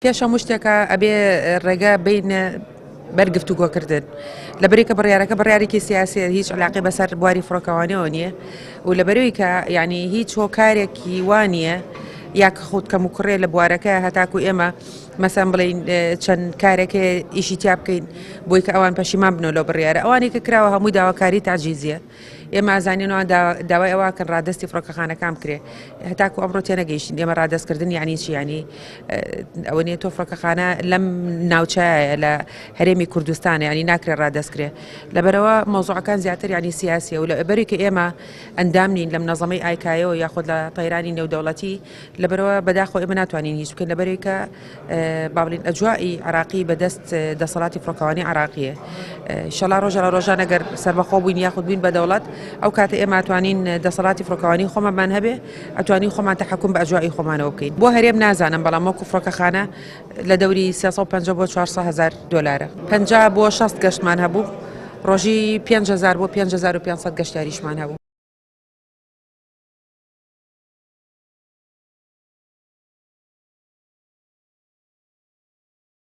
پێش هەموو شتێکە ئەبێ ڕێگە بینە بەر گفتوگۆکردن لەبەری کە بڕیارەکە بڕیارێکی سیاسیە هیچ علاقی بەسەر بواری فڕۆکەوانەوە نییە و لەبەرەوەی کە یعنی هیچ هۆکارێکی وانە یا کە خۆت کەم و کوڕێ لە بوارەکە هەتاکو ئێمە مەسەن بڵین چەند کارێکێ ئیشی تیا بکەین بۆی کە ئەوان پەشیمان بنەوە لەو بڕیارە ئەوانی کە کراوە هەمووی داواکاری تاجیزیە ئێمە ئازانین ئەوان داوای ئەوە کەن ڕادستی فڕۆکەخانەکان بکرێ هەتاکو ئەمڕۆ تێنەگەیشتین ئێمە ڕادەستکردن یعنی چی ینی ئەوە نیە تۆ فڕۆکەخانە لەم ناوچەیە لە هەرێمی کوردستان ینی ناکرێ ڕادەستکرێ لەبەرەوە مۆزوعەکان زیاتر ینی سیاسیە و لە ئەبەری کە ئێمە ئەندام نین لەم نەزەمەی ئایکایەوە یاخود لە تەیرانی نێودەوڵەتی لەبەرەوە بەداخۆ ئێمە ناتوانین هیچ بکەین لەبەرەوەی کە با بڵێین ئەجوائی عراقی بەدەست دەسەڵاتی فڕۆکەوانی عراقیە شەڵا ڕۆژە لە ڕۆژان ئەگەر سەربەخۆ بووین یاخود بووین بە دەوڵەت ئەو کاتە ئێمە توانین دەسەڵاتی فڕۆکەوانی خۆمانمان هەبێ ئەتوانین خۆمان تەحەکوم بە ئەجوائی خۆمانەوە بکەین بۆ هەرێم نازانم بەڵام وەکو فڕۆکەخانە لە دەوری 350 بۆ 400 هزار دۆلارە 50 بۆ 60 گەشتمان هەبوو ڕۆژی 5000 بۆ 5500 گەشتیاریشمان هەبوو.